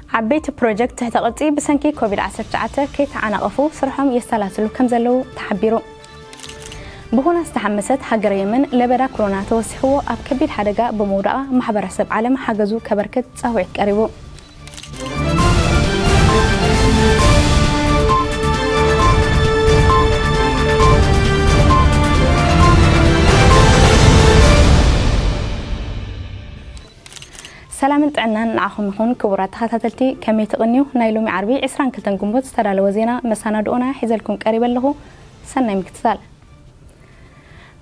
ዓበይቲ ፕሮጀክት ትሕተ ቅርጺ ብሰንኪ ኮቪድ ዓሰርተ ትሽዓተ ከይተዓናቐፉ ስርሖም የሰላስሉ ከም ዘለዉ ተሓቢሩ። ብኹናት ዝተሓመሰት ሃገረ የመን ለበዳ ኮሮና ተወሲኽዎ ኣብ ከቢድ ሓደጋ ብምውዳቓ ማሕበረሰብ ዓለም ሓገዙ ከበርክት ጻውዒት ቀሪቡ። ሰላምን ጥዕናን ንዓኹም ይኹን ክቡራት ተኸታተልቲ፣ ከመይ ትቕንዩ? ናይ ሎሚ ዓርቢ ዕስራን ክልተን ግንቦት ዝተዳለወ ዜና መሰናድኦና ሒዘልኩም ቀሪበ ኣለኹ። ሰናይ ምክትታል።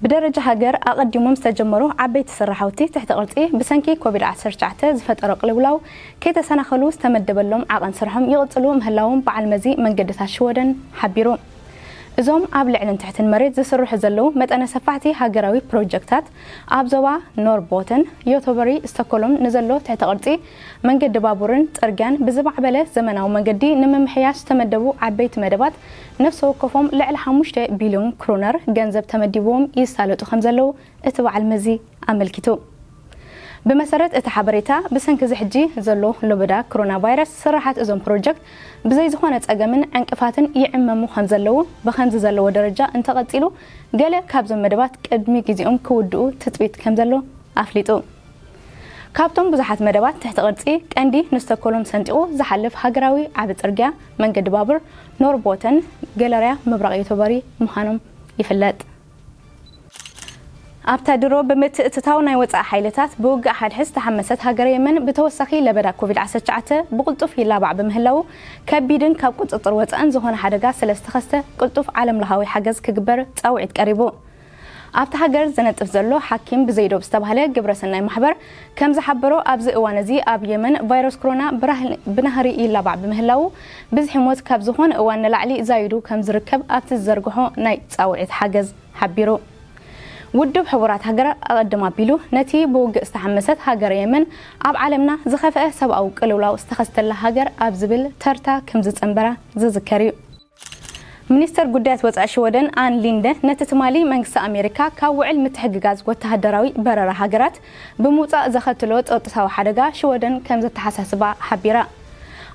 ብደረጃ ሃገር ኣቐዲሞም ዝተጀመሩ ዓበይቲ ስራሕቲ ትሕተ ቅርጺ ብሰንኪ ኮቪድ ዓሰርተ ትሽዓተ ዝፈጠሮ ቅልውላው ከይተሰናኸሉ ዝተመደበሎም ዓቐን ስርሖም ይቕጽሉ ምህላዎም በዓል መዚ መንገድታት ሽወደን ሓቢሩ። እዞም ኣብ ልዕልን ትሕትን መሬት ዝስርሑ ዘለዉ መጠነ ሰፋሕቲ ሃገራዊ ፕሮጀክታት ኣብ ዞባ ኖርቦተን፣ ዮቶበሪ፣ ስቶኮሎም ንዘሎ ትሕተ ቅርጺ መንገዲ ባቡርን ጽርግያን ብዝማዕበለ ዘመናዊ መንገዲ ንምምሕያሽ ዝተመደቡ ዓበይቲ መደባት ነፍሲ ወከፎም ልዕሊ ሓሙሽተ ቢልዮን ክሮነር ገንዘብ ተመዲብዎም ይሳለጡ ከም ዘለዉ እቲ በዓል መዚ ኣመልኪቱ። ብመሰረት እቲ ሓበሬታ፣ ብሰንኪ እዚ ሕጂ ዘሎ ለበዳ ኮሮና ቫይረስ ስራሓት እዞም ፕሮጀክት ብዘይ ዝኾነ ጸገምን ዕንቅፋትን ይዕመሙ ከም ዘለዉ፣ ብኸምዚ ዘለዎ ደረጃ እንተቐጺሉ ገለ ካብዞም መደባት ቅድሚ ግዜኦም ክውድኡ ትጽቢት ከም ዘሎ ኣፍሊጡ። ካብቶም ብዙሓት መደባት ትሕቲ ቅርጺ ቀንዲ ንስቶኮሎም ሰንጢቑ ዝሓልፍ ሃገራዊ ዓቢ ጽርግያ፣ መንገዲ ባቡር ኖርቦተን፣ ገለርያ ምብራቕ ዮቶበሪ ምዃኖም ይፍለጥ። ኣብታ ድሮ ብምትእትታው ናይ ወጻኢ ሓይልታት ብውግእ ሓድሕድ ዝተሓመሰት ሃገረ የመን ብተወሳኺ ለበዳ ኮቪድ ዓሰርተ ትሽዓተ ብቕልጡፍ ይላባዕ ብምህላዉ ከቢድን ካብ ቁጽጽር ወጻእን ዝኾነ ሓደጋ ስለ ዝተኸስተ ቅልጡፍ ዓለም ለኻዊ ሓገዝ ክግበር ጻውዒት ቀሪቡ። ኣብታ ሃገር ዝነጥፍ ዘሎ ሓኪም ብዘይዶብ ዝተባህለ ግብረሰናይ ማሕበር ከም ዝሓበሮ፣ ኣብዚ እዋን እዚ ኣብ የመን ቫይረስ ኮሮና ብራህል-፣ ብናህሪ ይላባዕ ብምህላዉ ብዝሒ ሞት ካብ ዝኾነ እዋን ንላዕሊ ዛይዱ ከም ዝርከብ ኣብቲ ዝዘርግሖ ናይ ጻውዒት ሓገዝ ሓቢሩ። ውድብ ሕቡራት ሃገራት ኣቐድም ኣቢሉ ነቲ ብውግእ ዝተሓመሰት ሃገረ የመን ኣብ ዓለምና ዝኸፍአ ሰብኣዊ ቅልውላው ዝተኸስተላ ሃገር ኣብ ዝብል ተርታ ከም ዝጸንበራ ዝዝከር እዩ። ሚኒስተር ጉዳያት ወጻኢ ሽወደን ኣን ሊንደ ነቲ ትማሊ መንግስቲ ኣሜሪካ ካብ ውዕል ምትሕግጋዝ ወተሃደራዊ በረራ ሃገራት ብምውጻእ ዘኸትሎ ጸጥታዊ ሓደጋ ሽወደን ከም ዘተሓሳስባ ሓቢራ።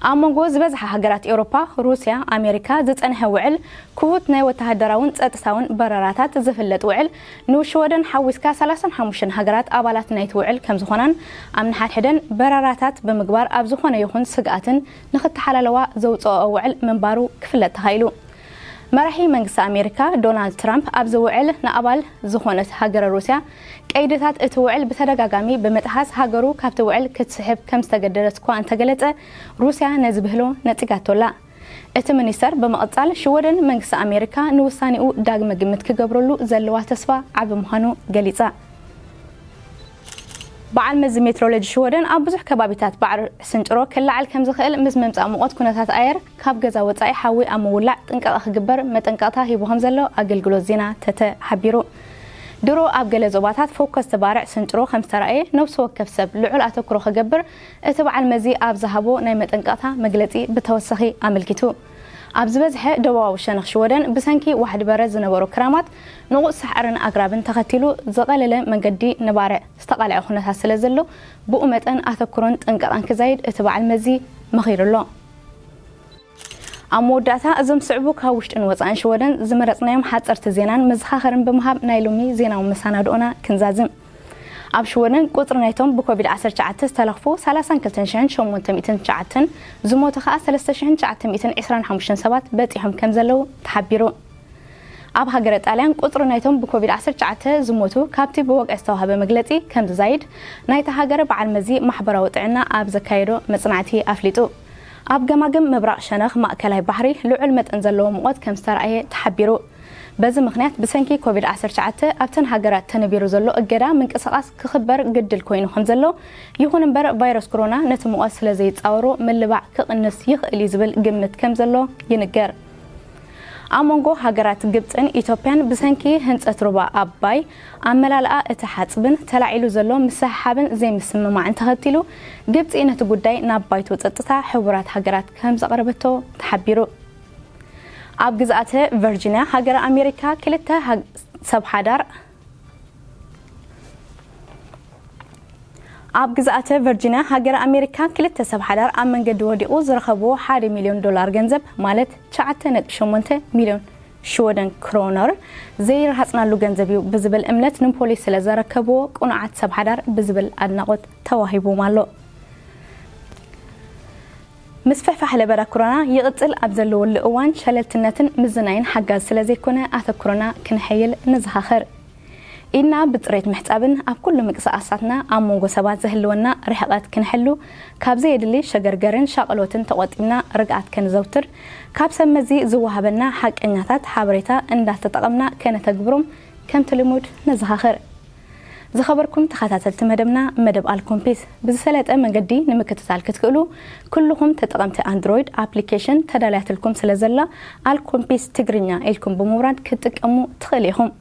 ኣብ መንጎ ዝበዝሓ ሃገራት ኤውሮፓ፣ ሩስያ፣ ኣሜሪካ ዝጸንሐ ውዕል ክፉት ናይ ወተሃደራውን ጸጥታውን በረራታት ዝፍለጥ ውዕል ንሽወደን ሓዊስካ ሰላሳን ሓሙሽተን ሃገራት ኣባላት ናይቲ ውዕል ከም ዝኾናን ኣብ ንሓድሕደን በረራታት ብምግባር ኣብ ዝኾነ ይኹን ስግኣትን ንኽተሓላለዋ ዘውጽኦ ውዕል ምንባሩ ክፍለጥ ተኻኢሉ። መራሒ መንግስቲ ኣሜሪካ ዶናልድ ትራምፕ ኣብዚ ውዕል ንኣባል ዝኾነት ሃገረ ሩስያ ቀይድታት እቲ ውዕል ብተደጋጋሚ ብምጥሓስ ሃገሩ ካብቲ ውዕል ክትስሕብ ከም ዝተገደደት እኳ እንተገለጸ፣ ሩስያ ነዚ ብህሎ ነጺጋቶ ኣላ። እቲ ሚኒስተር ብምቕጻል ሽወደን መንግስቲ ኣሜሪካ ንውሳኔኡ ዳግመ ግምት ክገብረሉ ዘለዋ ተስፋ ዓቢ ምዃኑ ገሊጻ። በዓል መዚ ሜትሮሎጂ ሽወደን ኣብ ብዙሕ ከባቢታት ባርዕ ስንጭሮ ክለዓል ከም ዝኽእል ምስ ምምጻእ ሙቐት ኩነታት ኣየር ካብ ገዛ ወጻኢ ሓዊ ኣብ ምውላዕ ጥንቃቐ ክግበር መጠንቀቕታ ሂቡ ከም ዘሎ ኣገልግሎት ዜና ተተ ሓቢሩ። ድሮ ኣብ ገለ ዞባታት ፈኮስቲ ባርዕ ስንጭሮ ከም ዝተራእየ ነብሲ ወከፍ ሰብ ልዑል ኣተኩሮ ክገብር እቲ በዓል መዚ ኣብ ዝሃቦ ናይ መጠንቀቕታ መግለጺ ብተወሳኺ ኣመልኪቱ። ኣብ ዝበዝሐ ደቡባዊ ሸነኽ ሽወደን ብሰንኪ ዋሕዲ በረድ ዝነበሩ ክራማት፣ ንቑጽ ሳዕርን ኣግራብን ተኸቲሉ ዝቐለለ መንገዲ ንባርዕ ዝተቓልዐ ኩነታት ስለ ዘሎ፣ ብኡ መጠን ኣተኩሮን ጥንቃቐን ክዛይድ እቲ በዓል መዚ መኺሩ ኣሎ። ኣብ መወዳእታ፣ እዞም ስዕቡ ካብ ውሽጥን ወጻእን ሽወደን ዝመረጽናዮም ሓጸርቲ ዜናን መዘኻኸርን ብምሃብ ናይ ሎሚ ዜናዊ መሰናድኦና ክንዛዝም። ኣብ ሽወደን ቁጽሪ ናይቶም ብኮቪድ ዓሰርተ ትሽዓተ ዝተለኽፉ ሰላሳን ክልተን ሽሕን ሸሞንተ ሚእትን ትሽዓተን፣ ዝሞቱ ኸኣ ሰለስተ ሽሕን ትሽዓተ ሚእትን ዕስራን ሓሙሽተን ሰባት በጺሖም ከም ዘለዉ ተሓቢሩ። ኣብ ሃገረ ጣልያን ቁጽሪ ናይቶም ብኮቪድ ዓሰርተ ትሽዓተ ዝሞቱ ካብቲ ብወግዒ ዝተዋህበ መግለጺ ከም ዝዛይድ ናይታ ሃገረ በዓል መዚ ማሕበራዊ ጥዕና ኣብ ዘካየዶ መጽናዕቲ ኣፍሊጡ። ኣብ ገማግም ምብራቕ ሸነኽ ማእከላይ ባሕሪ ልዑል መጠን ዘለዎ ሙቐት ከም ዝተራእየ ተሓቢሩ። በዚ ምኽንያት ብሰንኪ ኮቪድ ዓሰርተ ትሽዓተ ኣብተን ሃገራት ተነቢሩ ዘሎ እገዳ ምንቅስቓስ ክኽበር ግድል ኮይኑ ከም ዘሎ፣ ይኹን እምበር ቫይረስ ኮሮና ነቲ ሙቐት ስለ ዘይጻወሮ ምልባዕ ክቕንስ ይኽእል እዩ ዝብል ግምት ከም ዘሎ ይንገር። ኣብ መንጎ ሃገራት ግብጽን ኢትዮጵያን ብሰንኪ ህንጸት ሩባ ኣባይ ኣመላልኣ እቲ ሓጽብን ተላዒሉ ዘሎ ምስሕሓብን ዘይምስምማዕን ተኸቲሉ፣ ግብጺ ነቲ ጉዳይ ናብ ባይቶ ጸጥታ ሕቡራት ሃገራት ከም ዘቕረበቶ ተሓቢሩ። ኣብ ግዝኣተ ቨርጂንያ ሃገረ ኣሜሪካ ክልተ ሃግ-፣ ሰብ ሓዳር ኣብ ግዝኣተ ቨርጂንያ ሃገር ኣሜሪካ ክልተ ሰብ ሓዳር ኣብ መንገዲ ወዲቑ ዝረኸብዎ ሓደ ሚልዮን ዶላር ገንዘብ ማለት ትሽዓተ ነጥቢ ሸሞንተ ሚልዮን ሽወደን ክሮነር ዘይረሃፅናሉ ገንዘብ እዩ ብዝብል እምነት ንፖሊስ ስለ ዘረከብዎ ቅኑዓት ሰብ ሓዳር ብዝብል ኣድናቖት ተዋሂቦም ኣሎ። ምስፍሕፋሕ ለበዳ ኮሮና ይቕጽል ኣብ ዘለወሉ እዋን ሸለልትነትን ምዝናይን ሓጋዚ ስለ ዘይኮነ ኣተኩሮና ክነሐይል ንዘኻኸር። ኢድና ብጽሬት ምሕጻብን ኣብ ኩሉ ምንቅስቓሳትና ኣብ መንጎ ሰባት ዘህልወና ርሕቐት ክንሕሉ፣ ካብ ዘየድሊ ሸገርገርን ሻቕሎትን ተቖጢብና ርግኣት ከንዘውትር፣ ካብ ሰብ መዚ ዝወሃበና ሓቀኛታት ሓበሬታ እንዳተጠቐምና ከነተግብሮም ከምቲ ልሙድ ነዘኻኸር። ዝኸበርኩም ተኸታተልቲ መደብና፣ መደብ ኣልኮምፒስ ብዝሰለጠ መንገዲ ንምክትታል ክትክእሉ፣ ኩልኹም ተጠቐምቲ ኣንድሮይድ ኣፕሊኬሽን ተዳልያትልኩም ስለ ዘላ ኣልኮምፒስ ትግርኛ ኢልኩም ብምውራድ ክትጥቀሙ ትኽእሉ ኢኹም።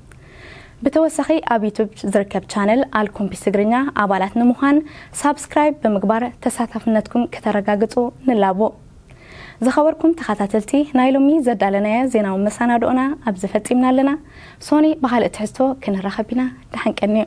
ብተወሳኺ ኣብ ዩቱብ ዝርከብ ቻነል ኣልኮምፒስ ትግርኛ ኣባላት ንምዃን ሳብስክራይብ ብምግባር ተሳታፍነትኩም ከተረጋግጹ ንላቦ። ዝኸበርኩም ተኸታተልቲ፣ ናይ ሎሚ ዘዳለናዮ ዜናዊ መሰናድኦና ኣብዚ ፈጺምና ኣለና። ሶኒ ብኻልእ ትሕዝቶ ክንራኸብ ኢና። ደሓን ቀንዩ።